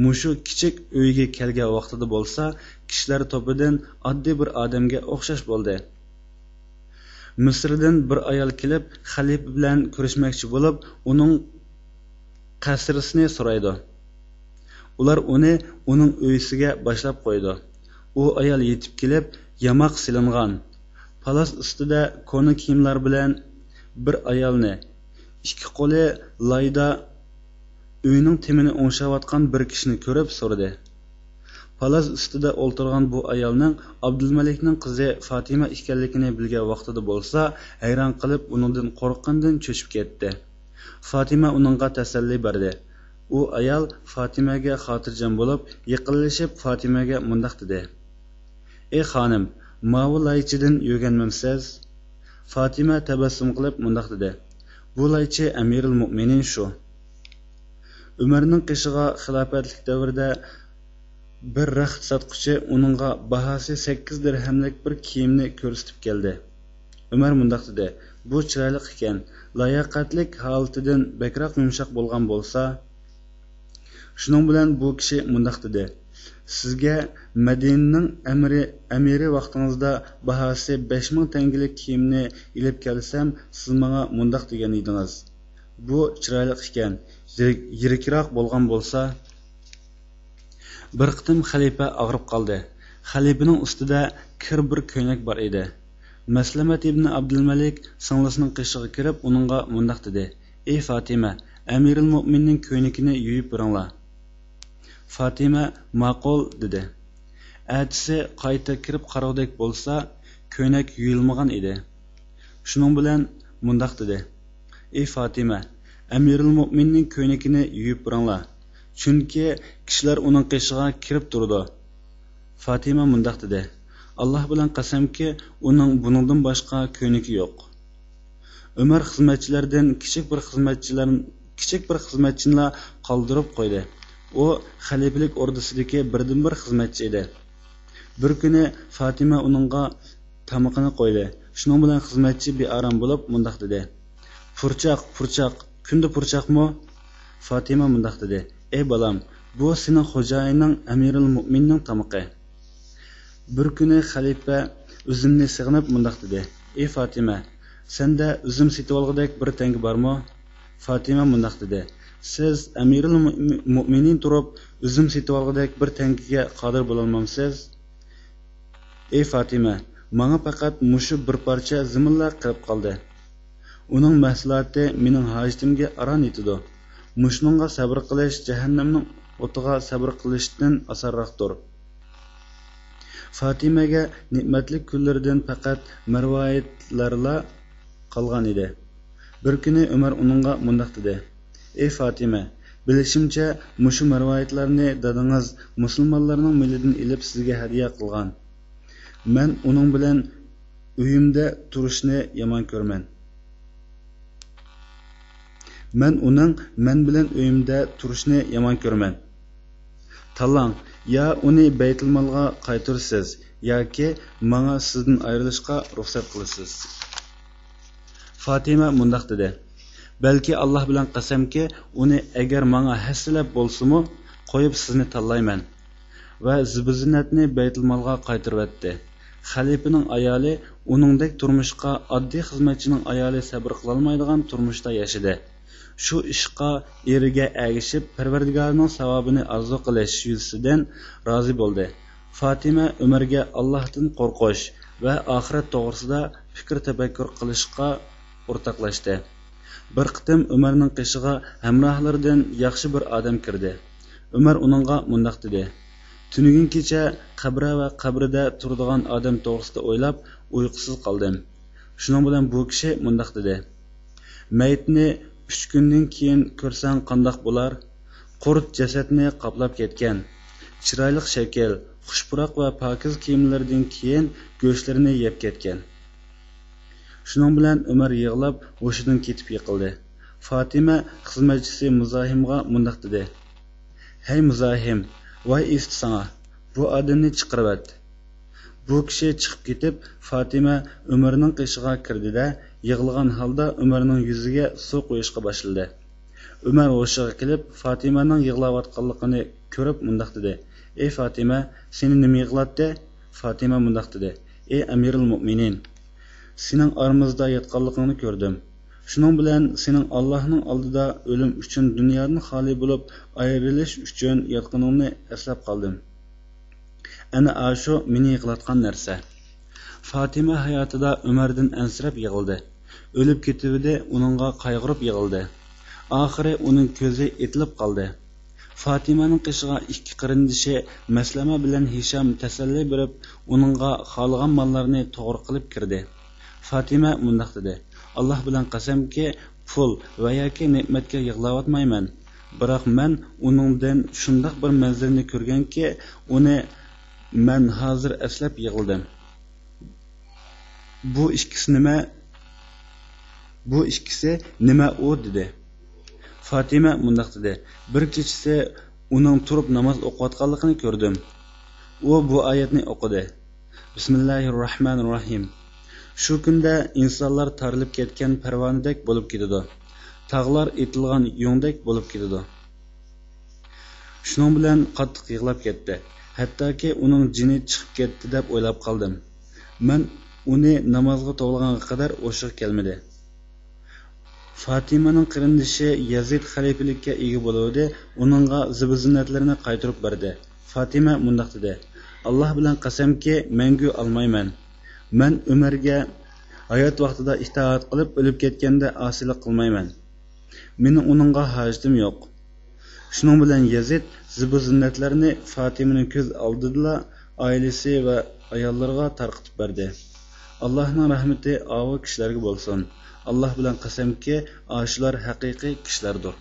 مۇشۇ كىچىك ئۆيگە كەلگەن ۋاقتىدا بولسا، كىشىلەر توپىدىن ئاددىي بىر ئادەمگە ئوخشاش بولدى. مىسىردىن بىر ئايال كېلىپ، خەلىپە بىلەن كۆرۈشمەكچى بولۇپ، ئۇنىڭ قەسرىسىنى سورايدۇ. ئۇلار ئۇنى ئۇنىڭ ئۆيىسىگە باشلاپ قويىدۇ. ئۇ ئايال يېتىپ كېلىپ، ياماق سېلىنغان، پالاس ئۈستىدە كونا كىيىملەر بىلەن بىر ئايالنى، ئىككى قولى لايدا ئۆينىڭ تېمىنى ئوڭشاۋاتقان بىر كىشىنى كۆرۈپ سورىدى. پالاس ئۈستىدە ئولتۇرغان بۇ ئايالنىڭ ئابدۇلمەلىكنىڭ قىزى فاتىمە ئىكەنلىكىنى بىلگەن ۋاقتىدا بولسا، ھەيران قېلىپ، ئۇنىڭدىن قورققىنىدىن چۆچۈپ كەتتى. فاتىمە ئۇنىڭغا تەسەللى بەردى. ئۇ ئايال فاتىمەگە خاتىرجەم بولۇپ، يېقىنلىشىپ فاتىمەگە مۇنداق دېدى: «ئى خانىم، ماۋۇ لايچىدىن يۆگەنمەمسىز؟» فاتىمە تەبەسسۇم قىلىپ مۇنداق دېدى: «بۇ لايچى ئەمىرۇل مۆمىنىن شۇ.» ئۆمەرنىڭ قېشىغا خىلاپەتلىك دەۋردە بىر رەخت ساتقۇچى ئۇنىڭغا باھاسى سەككىز دىرھەملىك بىر كىيىمنى كۆرسىتىپ كەلدى. ئۆمەر مۇنداق دېدى: «بۇ چىرايلىق ئىكەن، لاياقەتلىك ھالىتىدىن بەكرەك يۇمشاق بولغان بولسا.» شۇنىڭ بىلەن بۇ كىشى مۇنداق دېدى: «سىزگە مەدىنىنىڭ ئەمىرى، ئەمىرى ۋاقتىڭىزدا باھاسى بەش مىڭ تەڭگىلىك كىيىمنى ئېلىپ كەلسەم، سىز ماڭا مۇنداق دېگەن ئىدىڭىز: 'بۇ چىرايلىق ئىكەن، يىرىك-، يىرىكراق بولغان بولسا.'» بىر قېتىم خەلىپە ئاغرىپ قالدى. خەلىپىنىڭ ئۈستىدە كىر بىر كۆينەك بار ئىدى. مەسلەمەت ئىبنى ئابدۇلمەلىك سىڭلىسىنىڭ قېشىغا كىرىپ، ئۇنىڭغا مۇنداق دېدى: «ئى فاتىمە، ئەمىرۇل مۆمىننىڭ كۆينىكىنى يۇيۇپ بېرىڭلار.» فاتىمە «ماقۇل» دېدى. ئەتىسى قايتا كىرىپ قارىغۇدەك بولسا، كۆينەك يۇيۇلمىغان ئىدى. شۇنىڭ بىلەن مۇنداق دېدى: «ئى فاتىمە، ئەمىرۇل مۆمىننىڭ كۆينىكىنى يۇيۇپ بېرىڭلار، چۈنكى كىشىلەر ئۇنىڭ قېشىغا كىرىپ تۇرىدۇ.» فاتىمە مۇنداق دېدى: «ئاللا بىلەن قەسەمكى، ئۇنىڭ بۇنىڭدىن باشقا كۆينىكى يوق.» ئۆمەر خىزمەتچىلەردىن كىچىك بىر خىزمەتچىلەر-، كىچىك بىر خىزمەتچىنىلا قالدۇرۇپ قويدى. ئۇ خەلىپىلىك ئوردىسىدىكى بىردىنبىر خىزمەتچى ئىدى. بىر كۈنى فاتىمە ئۇنىڭغا تامىقىنى قويدى. شۇنىڭ بىلەن خىزمەتچى بىئارام بولۇپ مۇنداق دېدى: «پۇرچاق، پۇرچاق، كۈندە پۇرچاقمۇ؟» فاتىمە مۇنداق دېدى: «ئەي بالام، بۇ سېنىڭ خوجايىنىڭ ئەمىرۇل مۆمىننىڭ تامىقى.» بىر كۈنى خەلىپە ئۈزۈمنى سېغىنىپ مۇنداق دېدى: «ئى فاتىمە، سەندە ئۈزۈم سېتىۋالغۇدەك بىر تەڭگە بارمۇ؟» فاتىمە مۇنداق دېدى: «سىز ئەمىرۇل مۆ-، مۆمىنىن تۇرۇپ، ئۈزۈم سېتىۋالغۇدەك بىر تەڭگىگە قادىر بولالمامسىز؟ ئەي فاتىمە، ماڭا پەقەت مۇشۇ بىر پارچە زېمىنلا قېلىپ قالدى. ئۇنىڭ مەھسۇلاتى مېنىڭ ھاجىتىمگە ئاران يېتىدۇ. مۇشۇنىڭغا سەۋر قىلىش جەھەننەمنىڭ ئوتىغا سەۋر قىلىشتىن ئاسانراقتۇر. فاتىمەگە نېمەتلىك كۈنلىرىدىن پەقەت مەرۋايىتلەرلا قالغان ئىدى. بىر كۈنى ئۆمەر ئۇنىڭغا مۇنداق دېدى: «ئەي فاتىمە، بىلىشىمچە، مۇشۇ مەرۋايىتلارنى دادىڭىز مۇسۇلمانلارنىڭ مېلىدىن ئېلىپ سىزگە ھەدىيە قىلغان. مەن ئۇنىڭ بىلەن ئۆيۈمدە تۇرۇشنى يامان كۆرىمەن. مەن ئۇنىڭ مەن بىلەن ئۆيۈمدە تۇرۇشنى يامان كۆرىمەن. تاللاڭ، يا ئۇنى بەيتۇلمالغا قايتۇرىسىز، ياكى ماڭا سىزدىن ئايرىلىشقا رۇخسەت قىلىسىز.» فاتىمە مۇنداق دېدى: «بەلكى ئاللاھ بىلەن قەسەمكى، ئۇنى ئەگەر ماڭا ھەسسىلەپ بولسىمۇ قويۇپ سىزنى تاللايمەن.» ۋە زىبۇ زىننەتنى بەيتۇلمالغا قايتۇرۇۋەتتى. خەلىپىنىڭ ئايالى ئۇنىڭدەك تۇرمۇشقا ئاددىي خىزمەتچىنىڭ ئايالى سەۋر قىلالمايدىغان تۇرمۇشتا ياشىدى. شۇ ئىشقا ئېرىگە ئەگىشىپ، پەرۋەردىگارىنىڭ ساۋابىنى ئارزۇ قىلىش يۈزىسىدىن رازى بولدى. فاتىمە ئۆمەرگە ئاللاھتىن قورقۇش ۋە ئاخىرەت توغرىسىدا پىكىر تەپەككۇر قىلىشقا ئورتاقلاشتى. بىر قېتىم ئۆمەرنىڭ قېشىغا ھەمراھلىرىدىن ياخشى بىر ئادەم كىردى. ئۆمەر ئۇنىڭغا مۇنداق دېدى: «تۈنۈگۈن كېچە قەبرە ۋە قەبرىدە تۇرىدىغان ئادەم توغرىسىدا ئويلاپ ئۇيقۇسىز قالدىم.» شۇنىڭ بىلەن بۇ كىشى مۇنداق دېدى: «مەيىتنى ئۈچ كۈندىن كېيىن كۆرسەڭ قانداق بولار؟ قۇرت جەسەتنى قاپلاپ كەتكەن. چىرايلىق شەكىل، خۇش پۇراق ۋە پاكىز كىيىملىرىدىن كېيىن گۆشلىرىنى يەپ كەتكەن.» شۇنىڭ بىلەن ئۆمەر يىغلاپ ھوشىدىن كېتىپ يىقىلدى. فاتىمە خىزمەتچىسى مۇزاھىمغا مۇنداق دېدى: «ھەي مۇزاھىم، ۋاي ئېسىت ساڭا! بۇ ئادەمنى چىقىرىۋەت.» بۇ كىشى چىقىپ كېتىپ، فاتىمە ئۆمەرنىڭ قېشىغا كىردى-دە، يىغلىغان ھالدا ئۆمەرنىڭ يۈزىگە سۇ قۇيۇشقا باشلىدى. ئۆمەر ھوشىغا كېلىپ، فاتىمەنىڭ يىغلاۋاتقانلىقىنى كۆرۈپ مۇنداق دېدى: «ئەي فاتىمە، سېنى نېمە يىغلاتتى؟» فاتىمە مۇنداق دېدى: «ئەي ئەمىرۇل مۆمىنىن، سېنىڭ ئارىمىزدا ياتقانلىقىڭنى كۆردۈم. شۇنىڭ بىلەن سېنىڭ ئاللاھنىڭ ئالدىدا ئۆلۈم ئۈچۈن دۇنيادىن خالىي بولۇپ ئايرىلىش ئۈچۈن ياتقىنىڭنى ئەسلەپ قالدىم.» ئەنە ئاشۇ مېنى يىغلاتقان نەرسە. فاتىمە ھاياتىدا ئۆمەردىن ئەنسىرەپ يىغلىدى. ئۆلۈپ كېتىۋىدى، ئۇنىڭغا قايغۇرۇپ يىغلىدى. ئاخىرى ئۇنىڭ كۆزى ئېتىلىپ قالدى. فاتىمەنىڭ قېشىغا ئىككى قېرىندىشى مەسلەمە بىلەن ھىشام تەسەللى بېرىپ، ئۇنىڭغا خالىغان ماللارنى توغرا قىلىپ كىردى. فاتىمە مۇنداق دېدى: «ئاللاھ بىلەن قەسەمكى، پۇل ۋە ياكى نېمەتكە يىغلاۋاتمايمەن. بىراق مەن ئۇنىڭدىن شۇنداق بىر مەنزىرىنى كۆرگەنكى، ئۇنى مەن ھازىر ئەسلەپ يىغلىدىم.» «بۇ ئىككىسى نېمە؟ بۇ ئىككىسى نېمە ئۇ؟» دېدى. فاتىمە مۇنداق دېدى: «بىر كېچىسى ئۇنىڭ تۇرۇپ ناماز ئوقۇۋاتقانلىقىنى كۆردۈم. ئۇ بۇ ئايەتنى ئوقۇدى: بىسمىللاھىرراھمانىرراھىم. شۇ كۈندە ئىنسانلار تارىلىپ كەتكەن پەرۋانىدەك بولۇپ كېتىدۇ. تاغلار ئېتىلغان يۇڭدەك بولۇپ كېتىدۇ.» شۇنىڭ بىلەن قاتتىق يىغلاپ كەتتى. ھەتتاكى ئۇنىڭ جېنى چىقىپ كەتتى دەپ ئويلاپ قالدىم. مەن ئۇنى نامازغا توۋلىغانغا قەدەر ھوشىغا كەلمىدى. فاتىمەنىڭ قېرىندىشى يەزىد خەلىپىلىككە ئىگە بولۇۋىدى، ئۇنىڭغا زىبۇ زىننەتلىرىنى قايتۇرۇپ بەردى. فاتىمە مۇنداق دېدى: «ئاللاھ بىلەن قەسەمكى، مەڭگۈ ئالمايمەن. مەن ئۆمەرگە ھايات ۋاقتىدا ئىتائەت قىلىپ، ئۆلۈپ كەتكەندە ئاسىيلىق قىلمايمەن. مېنىڭ ئۇنىڭغا ھاجىتىم يوق.» شۇنىڭ بىلەن يەزىد زىبۇ زىننەتلەرنى فاتىمىنىڭ كۆز ئالدىدىلا ئائىلىسى ۋە ئاياللىرىغا تارقىتىپ بەردى. ئاللاھنىڭ رەھمىتى ئاۋۇ كىشىلەرگە بولسۇن. ئاللاھ بىلەن قەسەمكى، ئاشۇلار ھەقىقىي كىشىلەردۇر.